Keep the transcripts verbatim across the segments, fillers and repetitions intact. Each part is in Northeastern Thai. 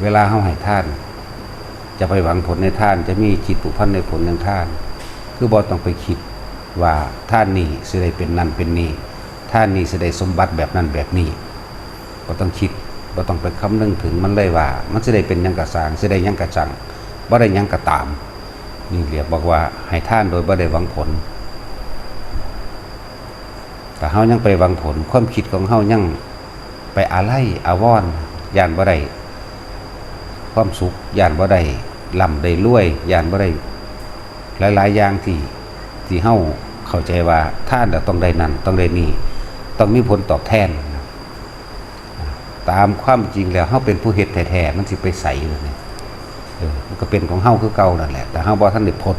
เวลาเฮาให้ทาน จะไปหวังผลในทาน จะมีจิตผูกพันในผลแห่งทาน คือบ่ต้องไปคิดว่าทานนี้สิได้เป็นนั่นเป็นนี่ ทานนี้สิได้สมบัติแบบนั้นแบบนี้ บ่ต้องคิด บ่ต้องไปคำนึงถึงมันเลยว่า มันสิได้เป็นหยังกะซ่าง สิได้หยังกะซ่าง บ่ได้หยังกะตาม นี่เรียกบอกว่าให้ทานโดยบ่ได้หวังผล ถ้าเฮายังไปหวังผล ความคิดของเฮายังไปอาลัยอาวรณ์ ย้านบ่ได้ความสุข ย้านบ่ได้ร่ำได้รวย ย้านบ่ได้หลายๆอย่างที่ ที่เฮาเข้าใจว่าทานแล้วต้องได้นั่น ต้องได้นี่ ต้องมีผลตอบแทน ตามความจริงแล้วเฮาเป็นผู้เฮ็ดแท้ๆ มันสิไปไสล่ะเนี่ย เออ มันก็เป็นของเฮาคือเก่านั่นแหละ แต่เฮาบ่ทันได้พ้น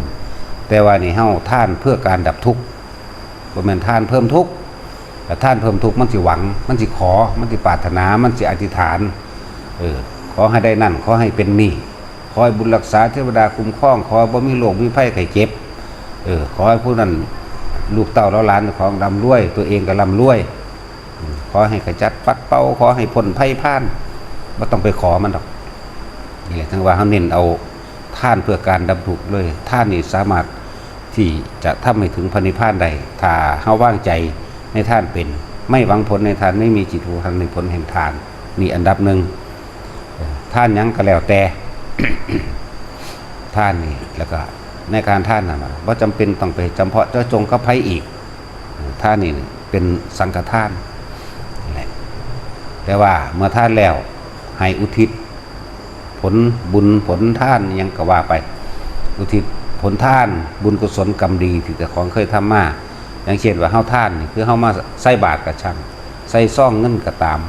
แต่ว่านี่เฮาทานเพื่อการดับทุกข์ บ่แม่นทานเพิ่มทุกข์ แต่ทานเพิ่มทุกข์มันสิหวัง มันสิขอ มันสิปรารถนา มันสิอธิษฐาน เออ ขอให้ได้นั่น ขอให้เป็นนี่ ขอให้บุญรักษาเทวดาคุ้มครอง ขอให้บ่มีโรคมีภัยไข้เจ็บ เออ ขอให้ผู้นั้นลูกเต้าเหล่าหลานของร่ำรวย ตัวเองก็ร่ำรวย อืม ขอให้ขจัดปัดเป่า ขอให้พ้นภัยพาน บ่ต้องไปขอมันดอก นี่แหละ ถึงว่าเฮาเน้นเอาทานเพื่อการดับทุกข์เลย ทานนี่สามารถที่จะทำให้ถึงพระนิพพานได้ ถ้าเฮาวางใจในทานเป็น ไม่หวังผลในทาน ไม่มีจิตผูกพันในผลแห่งทาน นี่อันดับหนึ่ง เออ ทานหยังก็แล้วแต่ ทานนี่ แล้วก็ในการทานนั่นน่ะ บ่จำเป็นต้องไปจำเพาะเจาะจงกับไผอีก เออ ทานนี่เป็นสังฆทานนั่นแหละ แต่ว่าเมื่อทานแล้ว ให้อุทิศผลบุญผลทานอิหยังก็ว่าไป อุทิศผลทาน บุญกุศลกรรมดีที่เจ้าของเคยทำมา อย่างเช่นว่าเฮาทานนี่ คือเฮามาใส่บาตรก็ช่าง ใส่ซองเงินก็ตาม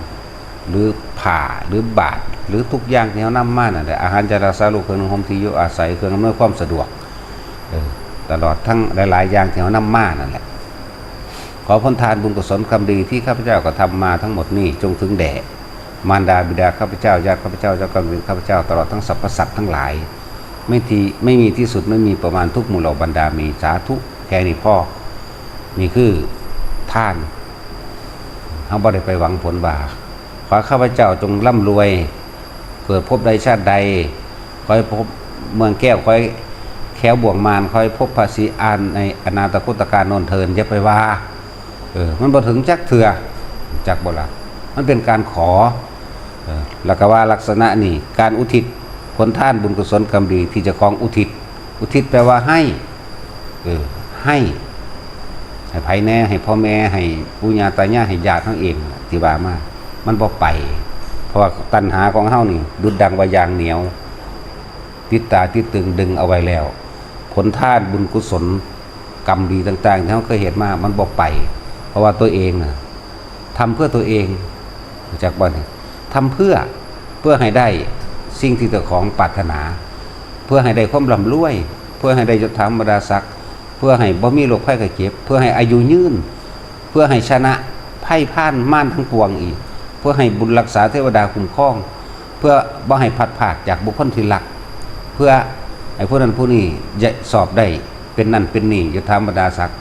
หรือผ้า หรือบาตร หรือทุกอย่างที่เฮานำมานั่นแหละ อาหาร จารา สา โล เครื่องนุ่งห่ม ที่อยู่อาศัย เครื่องอำนวยความสะดวก เออ ตลอดทั้งหลายๆอย่างที่เฮานำมานั่นแหละ ขอผลทานบุญกุศลกรรมดีที่ข้าพเจ้ากระทำมาทั้งหมดนี้ จงถึงแด่มารดาบิดาข้าพเจ้า ญาติข้าพเจ้า เจ้ากรรมนายเวรข้าพเจ้า ตลอดทั้งสรรพสัตว์ทั้งหลาย ไม่ที่ ไม่มีที่สุด ไม่มีประมาณ ทุกหมู่เหล่าบรรดา มี สาธุ แค่นี้พอ นี่คือทาน เฮาบ่ได้ไปหวังผลว่า ขอข้าพเจ้าจงร่ำรวย เกิดภพใดชาติใด ขอให้พบเมืองแก้ว ขอให้แคล้วบ่วงมาร ขอให้พบพระศรีอานในอนาคตกาลโน้นเทิน อย่าไปว่า เออ มันบ่ถึงจักเทื่อ จักบ่ล่ะ มันเป็นการขอ เออ แล้วก็ว่าลักษณะนี้ การอุทิศผลทานบุญกุศลกรรมดีที่เจ้าของอุทิศ อุทิศแปลว่าให้ เออ ให้ ให้ไผแน่ ให้พ่อแม่ ให้ปู่ย่าตายาย ให้ญาติเฮาเองที่ว่ามา มันบ่ไป เพราะว่าตัณหาของเฮานี่ ดุจดังว่ายางเหนียว ติดตาติดตึงดึงเอาไว้แล้ว ผลทานบุญกุศลกรรมดีต่างๆที่เฮาเคยเฮ็ดมา มันบ่ไป เพราะว่าตัวเองน่ะ ทำเพื่อตัวเอง รู้จักบ่นี่ ทำเพื่อ เพื่อให้ได้สิ่งที่เจ้าของปรารถนา เพื่อให้ได้ความร่ำรวย เพื่อให้ได้ยศถาบรรดาศักดิ์ เพื่อให้บ่มีโรคภัยไข้เจ็บ เพื่อให้อายุยืน เพื่อให้ชนะภัยพานมารทั้งปวงอีก เพื่อให้บุญรักษาเทวดาคุ้มครอง เพื่อบ่ให้พลัดพรากจากบุคคลที่รัก เพื่อให้ผู้นั้นผู้นี้จะสอบได้เป็นนั่นเป็นนี่ ยศถาบรรดาศักดิ์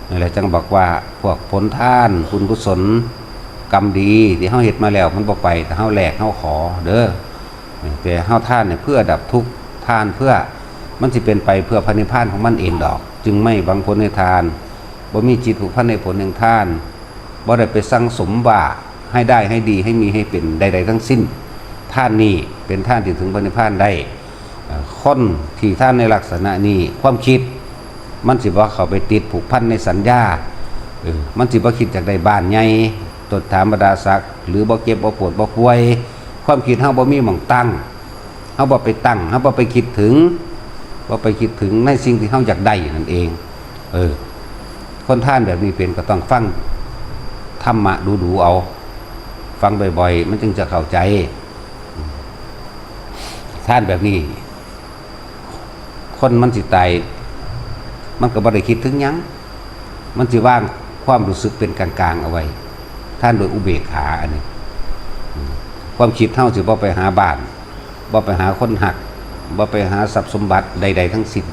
นั่นแหละจังบอกว่าพวกผลทานบุญกุศลกรรมดีที่เฮาเฮ็ดมาแล้วมันบ่ไป ถ้าเฮาแลกเฮาขอเด้อ แต่เฮาทานเนี่ยเพื่อดับทุกข์ ทานเพื่อ มันสิเป็นไปเพื่อพระนิพพานของมันเองดอก จึงไม่หวังผลในทาน บ่มีจิตผูกพันในผลแห่งทาน บ่ได้ไปสั่งสมว่าให้ได้ให้ดีให้มีให้เป็นใดๆทั้งสิ้น ทานนี้เป็นทานที่ถึงพระนิพพานได้ เอ่อ คนที่ทานในลักษณะนี้ ความคิดมันสิบ่เข้าไปติดผูกพันในสัญญา เออ มันสิบ่คิดอยากได้บ้านใหญ่ ยศถาบรรดาศักดิ์ หรือบ่เจ็บบ่ปวดบ่ป่วย ความคิดเฮาบ่มีหม่องตั้ง เฮาบ่ไปตั้ง เฮาบ่ไปคิดถึง บ่ไปคิดถึงในสิ่งที่เฮาอยากได้นั่นเอง เออ คนทานแบบนี้เป็นก็ต้องฟังธรรมะดูๆเอา ฟังบ่อยๆ มันจึงจะเข้าใจ ทานแบบนี้ คนมันสิตาย มันก็บ่ได้คิดถึงหยัง มันสิวางความรู้สึกเป็นกลางๆเอาไว้ ทานโดยอุเบกขาอันนี้ อืม ความคิดเฮาสิบ่ไปหาบ้าน บ่ไปหาคนฮัก บ่ไปหาทรัพย์สมบัติใดๆทั้งสิ้น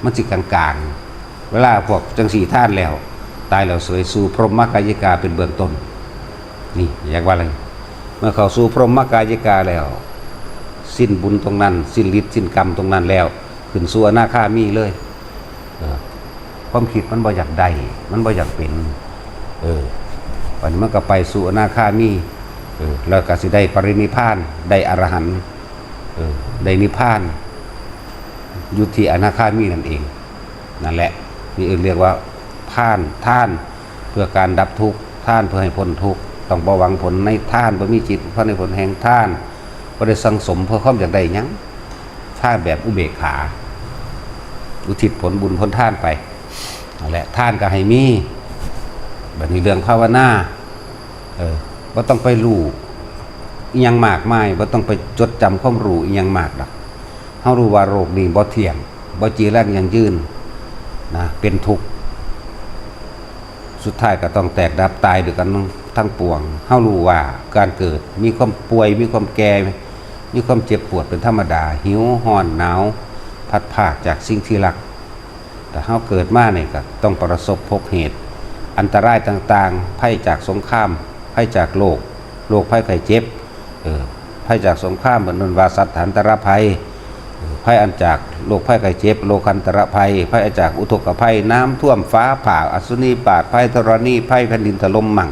มันสิกลางๆ เวลาพวกจังซี่ทานแล้ว ตายแล้วเสวยสู่พรหมกายิกาเป็นเบื้องต้น นี่อยากว่าอะไร เมื่อเข้าสู่พรหมกายิกาแล้ว สิ้นบุญตรงนั้น สิ้นฤทธิ์สิ้นกรรมตรงนั้นแล้ว ขึ้นสู่อนาคามีเลย เออ ความคิดมันบ่อยากได้ มันบ่อยากเป็น เออ บัดนี้มันก็ไปสู่อนาคามี เออ แล้วก็สิได้ปรินิพพาน ได้อรหันต์ เออ ได้นิพพาน อยู่ที่อนาคามีนั่นเอง นั่นแหละ นี่เอิ้นเรียกว่าทาน ทานเพื่อการดับทุกข์ ทานเพื่อให้พ้นทุกข์ ต้องบ่หวังผลในทาน บ่มีจิตเพื่อในผลแห่งทาน บ่ได้สั่งสมเพื่อความอยากได้หยัง ทานแบบอุเบกขา อุทิศผลบุญผลทานไป นั่นแหละ ทานก็ให้มี บัดนี้เรื่องภาวนา เออ บ่ต้องไปรู้อิหยังมากมาย บ่ต้องไปจดจำความรู้อิหยังมากดอก เฮารู้ว่าโลกนี้บ่เที่ยง บ่จีรังยั่งยืน นะ เป็นทุกข์ สุดท้ายก็ต้องแตกดับตายด้วยกันทั้งปวง เฮารู้ว่าการเกิดมีความป่วย มีความแก่ มีความเจ็บปวดเป็นธรรมดา หิว ร้อน หนาว พลัดพรากจากสิ่งที่รัก แต่เฮาเกิดมาเนี่ยก็ต้องประสบพบเหตุอันตรายต่างๆ ภัยจากสงคราม ภัยจากโรค โรคภัยไข้เจ็บ เออ ภัยจากสงคราม เพิ่นว่าสัตว์อันตรภัย เออ ภัยอันจากโรคภัยไข้เจ็บ โรคอันตรภัย ภัยอันจากอุทกภัย น้ำท่วม ฟ้าผ่า อัศนีปาด ภัยธรณี ภัยแผ่นดินถล่มมั่ง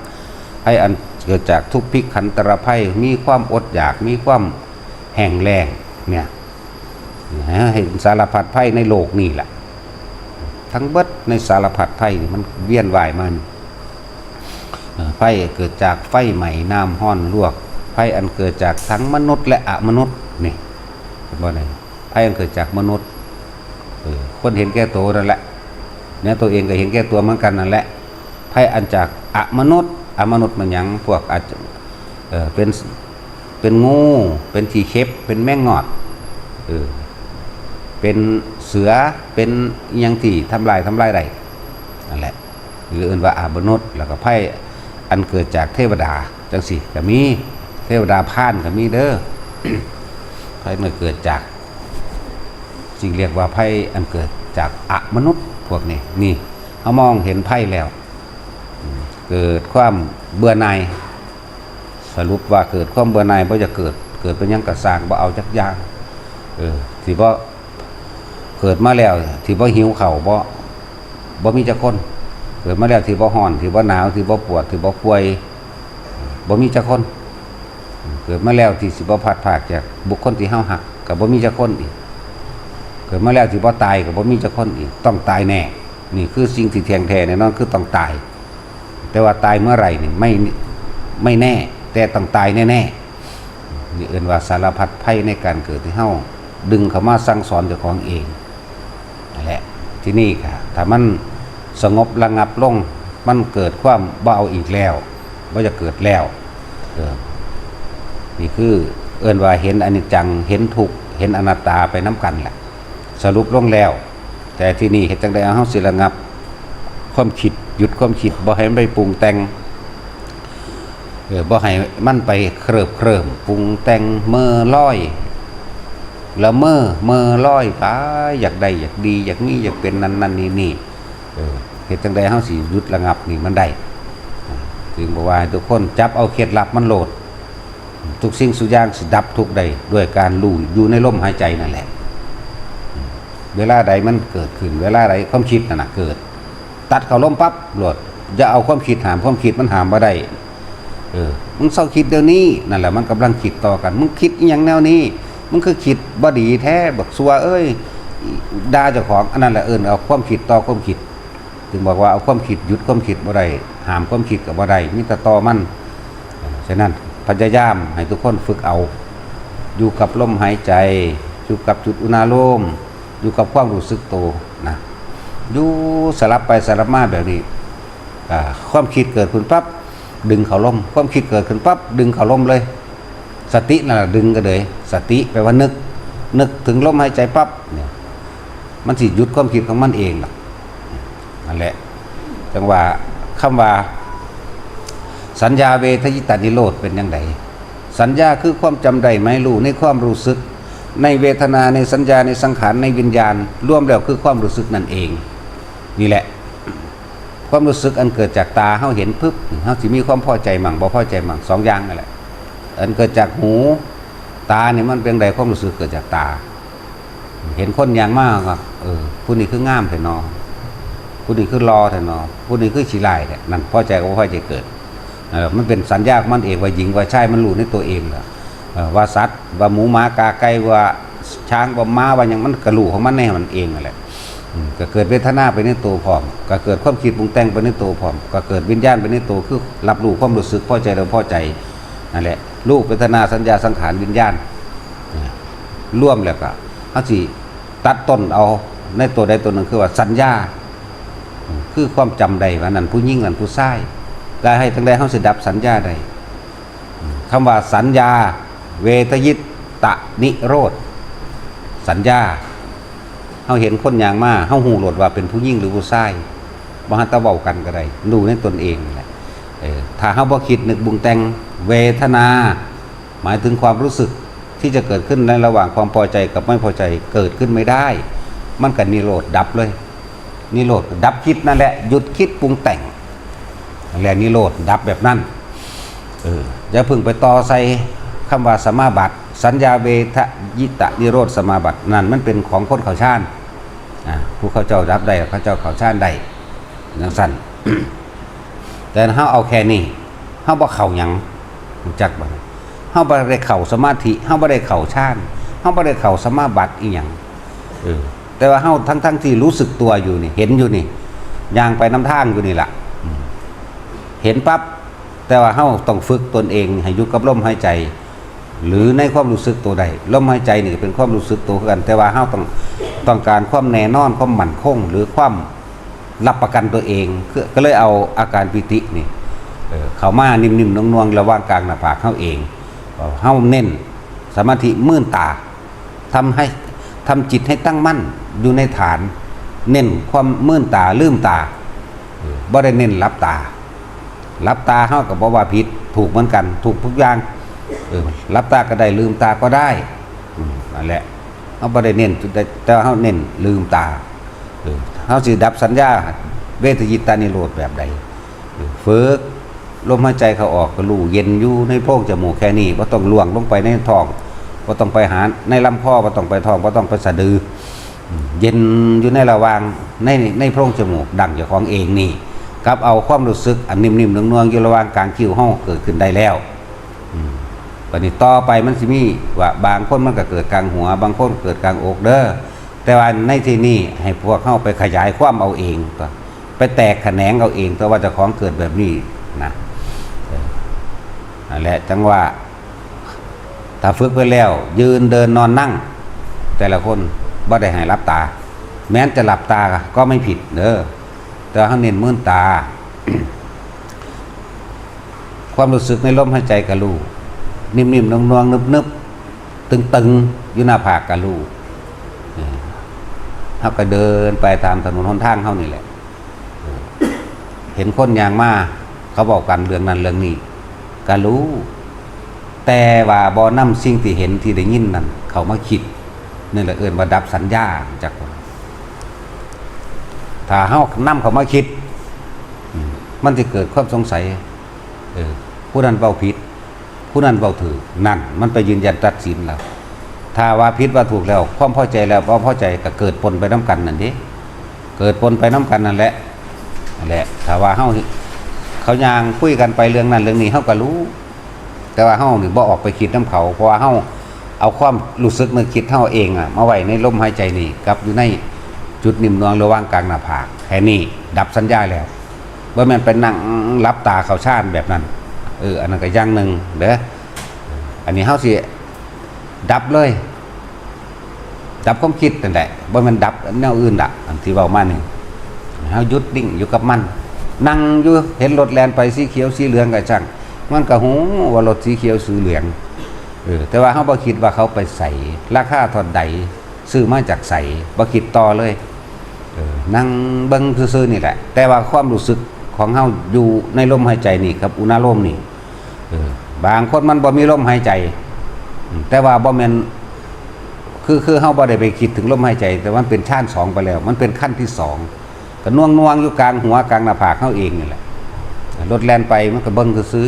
ภัยอันเกิดจากทุพพิขันตรภัย มีความอดอยาก มีความแห้งแล้ง เนี่ย นะ เห็นสารพัดภัยในโลกนี่แหละ ทั้งเบิดในสารพัดภัยนี่มันเวียนว่ายมานี่ เอ่อ ภัยเกิดจากไฟไหม้ น้ำร้อนลวก ภัยอันเกิดจากทั้งมนุษย์และอมนุษย์ นี่ เห็นบ่เนี่ย ภัยอันเกิดจากมนุษย์ เออ คนเห็นแก่ตัวนั่นแหละ เนี่ย ตัวเองก็เห็นแก่ตัวเหมือนกันนั่นแหละ ภัยอันจากอมนุษย์ อมนุษย์มันหยัง พวกอาจจะ เออ เป็น เป็นงู เป็นขี้เข็บ เป็นแมงงอด เออ เป็นเสือ เป็นอิหยังที่ทำลาย ทำลายได้ นั่นแหละ หรือเอิ้นว่าอมนุษย์ แล้วก็ภัยอันเกิดจากเทวดา จังซี้ก็มี เทวดาพรานก็มีเด้อ ภัยมันเกิดจาก สิ่งเรียกว่าภัยอันเกิดจากอมนุษย์พวกนี้ นี่ เฮามองเห็นภัยแล้ว อืม เกิดความเบื่อหน่าย สรุปว่าเกิดความเบื่อหน่าย บ่อยากเกิด เกิดเป็นหยังก็ซ่าง บ่เอาจักอย่าง เออ สิบ่ เกิดมาแล้ว สิบ่หิวข้าว บ่ บ่มีจักคน เกิดมาแล้ว สิบ่ร้อน สิบ่หนาว สิบ่ปวด สิบ่ป่วย บ่มีจักคน เกิดมาแล้ว ที่สิบ่พลัดพรากจากบุคคลที่เฮาฮัก ก็บ่มีจักคนอีก เกิดมาแล้ว สิบ่ตาย ก็บ่มีจักคนอีก ต้องตายแน่ นี่คือสิ่งที่เที่ยงแท้แน่นอน คือต้องตาย แต่ว่าตายเมื่อไหร่นี่ไม่ ไม่แน่ แต่ต้องตายแน่ๆ นี่เอิ้นว่าสารพัดภัยในการเกิดที่เฮาดึงเข้ามาสั่งสอนเจ้าของเอง นั่นแหละ ที่นี่ค่ะ ถ้ามันสงบระงับลง มันเกิดความบ่เอาอีกแล้ว บ่อยากเกิดแล้ว เออ นี่คือเอิ้นว่าเห็นอนิจจัง เห็นทุกข์ เห็นอนัตตาไปนำกันแหละ สรุปลงแล้ว แต่ที่นี่เฮ็ดจั่งใดเอาเฮาสิระงับความคิด หยุดความคิด บ่ให้มันไปปรุงแต่ง เออ บ่ให้มันไปเคลิบเคลิ้มปรุงแต่งเมอลอย ละเมอเมอลอยไป อยากได้อยากดี อยากมีอยากเป็นนั่นนั่นนี่นี่ เออ เฮ็ดจั่งใดเฮาสิหยุดระงับนี่มันได้ จึงบอกว่าให้ทุกคนจับเอาเคล็ดลับมันโลด ทุกสิ่งทุกอย่างสิดับทุกข์ได้ด้วยการรู้อยู่ในลมหายใจนั่นแหละ เวลาใดมันเกิดขึ้น เวลาใดความคิดนั่นน่ะเกิด ตัดเข้าลมปั๊บโลด อย่าเอาความคิดห้ามความคิด มันห้ามบ่ได้ เออ มึงเซาคิดเดี๋ยวนี้ นั่นแหละมันกำลังคิดต่อกัน มึงคิดอิหยังแนวนี้ มึงคือคิดบ่ดีแท้ บักซัวเอ้ย ด่าเจ้าของ อันนั้นแหละเอิ้นเอาความคิดต่อความคิด ถึงบอกว่าเอาความคิดหยุดความคิดบ่ได้ ห้ามความคิดก็บ่ได้ มีแต่ต่อมัน ฉะนั้นพยายามให้ทุกคนฝึกเอา อยู่กับลมหายใจ อยู่กับจุดอุณาโลม อยู่กับความรู้สึกตัวนะ อยู่สลับไปสลับมาแบบนี้ อ่า ความคิดเกิดขึ้นปั๊บ ดึงเข้าลม ความคิดเกิดขึ้นปั๊บ ดึงเข้าลมเลย สตินั่นแหละดึงก็เลย สติแปลว่านึก นึกถึงลมหายใจปั๊บเนี่ย มันสิหยุดความคิดของมันเองล่ะ นั่นแหละ จั่งว่า คำว่า สัญญาเวทยิตานิโรธเป็นจั่งใด สัญญาคือความจำได้หมายรู้ในความรู้สึก ในเวทนา ในสัญญา ในสังขาร ในวิญญาณ รวมแล้วคือความรู้สึกนั่นเอง นี่แหละ ความรู้สึกอันเกิดจากตาเฮาเห็นปุ๊บ เฮาสิมีความพอใจมั่งบ่พอใจมั่ง สองอย่างนั่นแหละ อันเกิดจากหู ตานี่มันเป็นใด ความรู้สึกเกิดจากตา เห็นคนย่างมาก็ เออ ผู้นี้คืองามแท้นอ ผู้นี้คือหล่อแท้นอ ผู้นี้คือขี้ร้ายแท้ นั่นพอใจกับบ่พอใจเกิด เออ มันเป็นสัญญาของมันเอง ว่าหญิงว่าชาย มันรู้ในตัวเองแหละ เออ ว่าสัตว์ ว่าหมูหมากาไก่ ว่าช้างว่าม้า ว่าหยัง มันก็รู้ของมันในมันเองนั่นแหละ อืม ก็เกิดเวทนาไปในตัวพร้อม ก็เกิดความคิดปรุงแต่งไปในตัวพร้อม ก็เกิดวิญญาณไปในตัว คือรับรู้ความรู้สึกพอใจหรือบ่พอใจ นั่นแหละ รูป เวทนา สัญญา สังขาร วิญญาณ อ่ารวมแล้วก็ เฮาสิตัดต้นเอาในตัวใดตัวหนึ่ง คือว่าสัญญา อืม คือความจำได้ว่านั่นผู้หญิง นั่นผู้ชาย ก็ให้จั่งใดเฮาสิดับสัญญาได้ อืม คำว่าสัญญา เวทยิตตนิโรธ สัญญา เฮาเห็นคนย่างมา เฮาฮู้โลดว่าเป็นผู้หญิงหรือผู้ชาย บ่ทันแต่เว้ากันก็ได้ รู้ในตนเองนั่นแหละ เออ ถ้าเฮาบ่คิดนึกปรุงแต่ง เวทนา หมายถึงความรู้สึกที่จะเกิดขึ้นในระหว่างความพอใจกับไม่พอใจ เกิดขึ้นไม่ได้ มันก็นิโรธ ดับเลย นิโรธ ดับคิดนั่นแหละ หยุดคิดปรุงแต่ง นั่นแหละนิโรธ ดับแบบนั้น เออ อย่าเพิ่งไปต่อใส่คำว่าสมาบัติ สัญญาเวทยิตนิโรธสมาบัติ นั่นมันเป็นของคนเข้าฌาน อ่า ผู้เขาเจ้าดับได้ เขาเจ้าเข้าฌานได้ จั่งซั่น แต่เฮาเอาแค่นี้ เฮาบ่เข้าหยัง รู้จักบ่ เฮาบ่ได้เข้าสมาธิ เฮาบ่ได้เข้าฌาน เฮาบ่ได้เข้าสมาบัติอีหยัง เออ แต่ว่าเฮาทั้งๆที่รู้สึกตัวอยู่นี่ เห็นอยู่นี่ ย่างไปนำทางอยู่นี่ล่ะ อืม เห็นปั๊บ แต่ว่าเฮาต้องฝึกตนเองให้อยู่กับลมหายใจ หรือในความรู้สึกตัวได้ ลมหายใจนี่ก็เป็นความรู้สึกตัวคือกัน แต่ว่าเฮาต้อง ต้องการความแน่นอน ความมั่นคง หรือความรับประกันตัวเอง ก็ ก็เลยเอาอาการปีตินี่ เออ เข้ามานิ่มๆนวลๆระหว่างกลางหน้าผากเฮาเอง เฮาเน้นสมาธิมืนตา ทำให้ ทำจิตให้ตั้งมั่นอยู่ในฐาน เน้นความมืนตา ลืมตา เออ บ่ได้เน้นหลับตา หลับตาเฮาก็บ่ว่าผิด ถูกเหมือนกัน ถูกทุกอย่าง เออ หลับตาก็ได้ ลืมตาก็ได้ อืม นั่นแหละ เฮาบ่ได้เน้นจุดใด แต่ว่าเฮาเน้นลืมตา เออ เฮาสิดับสัญญาเวทยิตานิโรธแบบใด เออ ฝึก ลมหายใจเข้าออกก็รู้เย็นอยู่ในโพรงจมูกแค่นี้ บ่ต้องล่วงลงไปในท้อง บ่ต้องไปหาในลำคอ บ่ต้องไปท้อง บ่ต้องไปสะดือ อืม เย็นอยู่ในระหว่าง ใน ในโพรงจมูกดั้งเจ้าของเองนี่ กับเอาความรู้สึกอันนิ่มๆนวลๆอยู่ระหว่างกลางคิ้วเฮาเกิดขึ้นได้แล้ว อืม บัดนี้ต่อไปมันสิมีว่า บางคนมันก็เกิดกลางหัว บางคนเกิดกลางอกเด้อ แต่ว่าในที่นี้ให้พวกเฮาไปขยายความเอาเองตั๊ว ไปแตกแขนงเอาเองตั๊ว ว่าเจ้าของเกิดแบบนี้นะ เออ นั่นแหละ จั่งว่า ถ้าฝึกไปแล้ว ยืน เดิน นอน นั่ง แต่ละคนบ่ได้ให้หลับตา แม้นจะหลับตาก็ไม่ผิดเด้อ แต่ว่าเฮาเน้นมืนตา ความรู้สึกในลมหายใจก็รู้ นิ่มๆนวลๆนึบๆตึงๆอยู่หน้าผากก็รู้ เออ เฮาก็เดินไปตามถนนหนทางเฮานี่แหละ เออ เห็นคนย่างมา เขาเว้ากันเรื่องนั้นเรื่องนี้ ก็รู้ แต่ว่าบ่นำสิ่งที่เห็นที่ได้ยินนั่นเข้ามาคิด นั่นแหละเอิ้นว่าดับสัญญา จักว่า ถ้าเฮานำเข้ามาคิด อืม มันสิเกิดความสงสัย เออ ผู้นั้นเว้าผิด ผู้นั้นเว้าถูก นั่น มันไปยืนยันตัดสินแล้ว ถ้าว่าผิดว่าถูกแล้ว ความพอใจแล้วบ่พอใจก็เกิดปนไปนำกันนั่นเด้ เกิดปนไปนำกันนั่นแหละ นั่นแหละ ถ้าว่าเฮา เขาย่างคุยกันไปเรื่องนั้นเรื่องนี้ เฮาก็รู้ แต่ว่าเฮานี่บ่ออกไปคิดนำเขา เพราะว่าเฮาเอาความรู้สึกนึกคิดเฮาเองอะ มาไว้ในลมหายใจนี่ กับอยู่ในจุดนิ่มนวลระหว่างกลางหน้าผาก แค่นี้ดับสัญญาแล้ว บ่แม่นไปนั่งหลับตาเข้าฌานแบบนั้น เออ อันนั้นก็อย่างหนึ่งเด้อ อันนี้เฮาสิดับเลย ดับความคิดนั่นแหละ บ่แม่นดับแนวอื่นละ อันที่เว้ามานี่ เฮาหยุดนิ่งอยู่กับมัน นั่งอยู่ เห็นรถแล่นไปสีเขียวสีเหลืองก็ช่าง มันก็ฮู้ว่ารถสีเขียวสีเหลือง เออ แต่ว่าเฮาบ่คิดว่าเขาไปไส ราคาเท่าใด ซื้อมาจากไส บ่คิดต่อเลย เออ นั่งเบิ่งซื่อๆนี่แหละ แต่ว่าความรู้สึกของเฮาอยู่ในลมหายใจนี่กับอุณาโลมนี่ เออ บางคนมันบ่มีลมหายใจ อืม แต่ว่าบ่แม่น คือ คือเฮาบ่ได้ไปคิดถึงลมหายใจ แต่มันเป็นฌานสองไปแล้ว มันเป็นขั้นที่สอง ก็น่วงๆอยู่กลางหัวกลางหน้าผากเฮาเองนี่แหละ รถแล่นไปมันก็เบิ่งซื่อ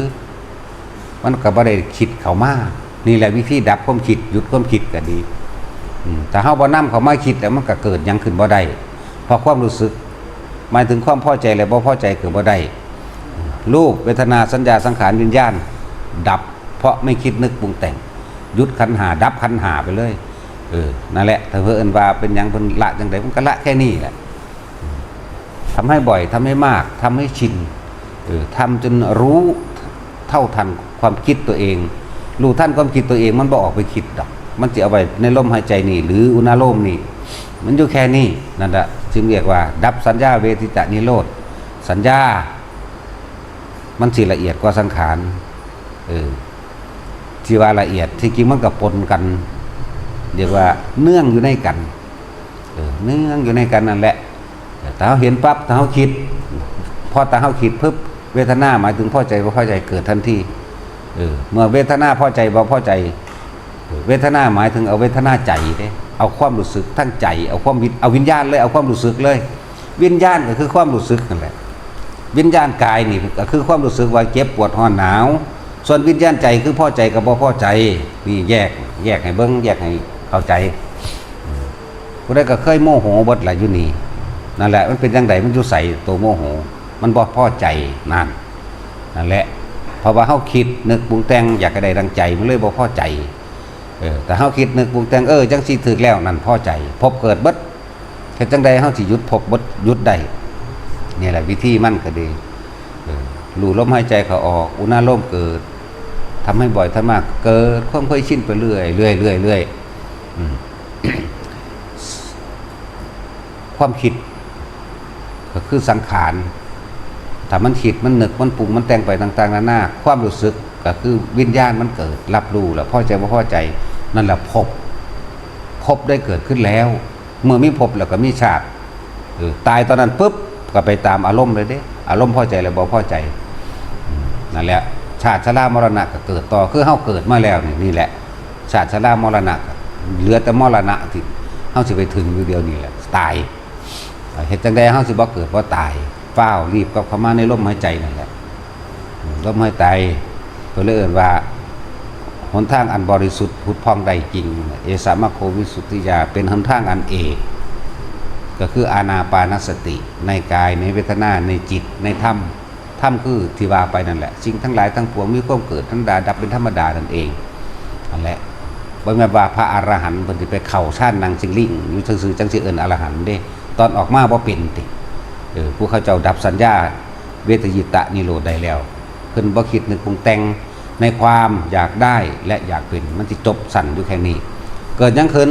มันก็บ่ได้คิดเข้ามา นี่แหละวิธีดับความคิด หยุดความคิดก็ดี อืม ถ้าเฮาบ่นำเข้ามาคิดแล้วมันก็เกิดหยังขึ้นบ่ได้ เพราะความรู้สึก หมายถึงความพอใจและบ่พอใจเกิดบ่ได้ รูป เวทนา สัญญา สังขาร วิญญาณ ดับ เพราะไม่คิดนึกปรุงแต่ง หยุดขันธ์ห้า ดับขันธ์ห้าไปเลย เออ นั่นแหละ ถ้าเพิ่นว่าเป็นหยัง เพิ่นละจังใด มันก็ละแค่นี้แหละ ทำให้บ่อย ทำให้มาก ทำให้ชิน เออ ทำจนรู้เท่าทันความคิดตัวเอง รู้ทันความคิดตัวเอง มันบ่ออกไปคิดดอก มันจะเอาไว้ในลมหายใจนี่ หรืออุณาโลมนี่ มันอยู่แค่นี้ นั่นแหละ จึงเรียกว่าดับสัญญาเวทิตานิโรธ สัญญา มันสิละเอียดกว่าสังขาร เออ ที่ว่าละเอียด ที่จริงมันก็ปนกัน เรียกว่าเนื่องอยู่ในกัน เออ เนื่องอยู่ในกันนั่นแหละ แต่เฮาเห็นปั๊บ แต่เฮาคิด พอแต่เฮาคิดปุ๊บ เวทนาหมายถึงพอใจบ่พอใจเกิดทันที เออ เมื่อเวทนาพอใจบ่พอใจ เวทนาหมายถึงเอาเวทนาใจเด้ เอาความรู้สึกทั้งใจ เอาความวิ เอาวิญญาณเลย เอาความรู้สึกเลย วิญญาณก็คือความรู้สึกนั่นแหละ วิญญาณกายนี่ก็คือความรู้สึกว่าเจ็บปวดร้อนหนาว ส่วนวิญญาณใจคือพอใจกับบ่พอใจ นี่แยก แยกให้เบิ่ง แยกให้เข้าใจ ผู้ใดก็เคยโมโหเบิดล่ะอยู่นี่ นั่นแหละ มันเป็นจังใด มันอยู่ไส ตัวโมโห มันบ่พอใจ นั่น นั่นแหละ เพราะว่าเฮาคิดนึกปรุงแต่งอยากให้ได้ดังใจ มันเลยบ่พอใจ เออ แต่เฮาคิดนึกปรุงแต่ง เออ จังสิถูกแล้ว นั่นพอใจ ภพเกิดเบิด เฮ็ดจังใดเฮาสิหยุดภพเบิด หยุดได้ นี่แหละวิธีมันก็ดี เออ รู้ลมหายใจเข้าออก อุณาโลมเกิด ทำให้บ่อย ทำมาก เกิดความเคยชินไปเรื่อย เรื่อย เรื่อย เรื่อย อืม ความคิด ก็คือสังขาร ถ้ามันคิด มันนึก มันปรุง มันแต่งไปต่างๆนานา ความรู้สึกก็คือวิญญาณมันเกิดรับรู้ แล้วพอใจบ่พอใจ นั่นแหละภพ ภพได้เกิดขึ้นแล้ว เมื่อมีภพแล้วก็มีชาติ เออ ตายตอนนั้นปุ๊บ ก็ไปตามอารมณ์เลยเด้ อารมณ์พอใจแล้วบ่พอใจ อืม นั่นแหละ ชาติชรามรณะก็เกิดต่อ คือเฮาเกิดมาแล้วนี่ นี่แหละ ชาติชรามรณะ เหลือแต่มรณะที่เฮาสิไปถึงอยู่เดียวนี่แหละ ตาย เฮ็ดจังใดเฮาสิบ่เกิดบ่ตาย ฟ้าวรีบกลับเข้ามาในลมหายใจนั่นแหละ ลมหายใจ เพิ่นเลยเอิ้นว่า หนทางอันบริสุทธิ์ผุดผ่องได้จริง เอสะมัคโควิสุทธิยา เป็นหนทางอันเอก ก็คืออานาปานสติ ในกาย ในเวทนา ในจิต ในธรรม ธรรมคือที่ว่าไปนั่นแหละ สิ่งทั้งหลายทั้งปวงมีความเกิดธรรมดา ดับเป็นธรรมดานั่นเอง นั่นแหละ บ่แม่นว่าพระอรหันต์เพิ่นสิไปเข้าฌานนั่งสิงลิงอยู่ซื่อๆ จังสิเอิ้นอรหันต์เด้ ตอนออกมาบ่เป็นติ เออ ผู้เขาเจ้าดับสัญญาเวทยิตะนิโรธได้แล้ว เพิ่นบ่คิดนึกปรุงแต่งในความอยากได้และอยากเป็น มันสิจบสั้นอยู่แค่นี้ เกิดหยังขึ้น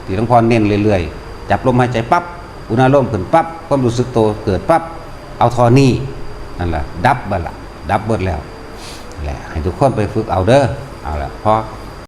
ที่หลวงพ่อเน้นเรื่อยๆ จับลมหายใจปั๊บ อุณาโลมขึ้นปั๊บ ความรู้สึกตัวเกิดปั๊บ เอาเท่านี้ นั่นแหละ ดับเบิดละ ดับเบิดแล้ว แหละ ให้ทุกคนไปฝึกเอาเด้อ เอาละ พอ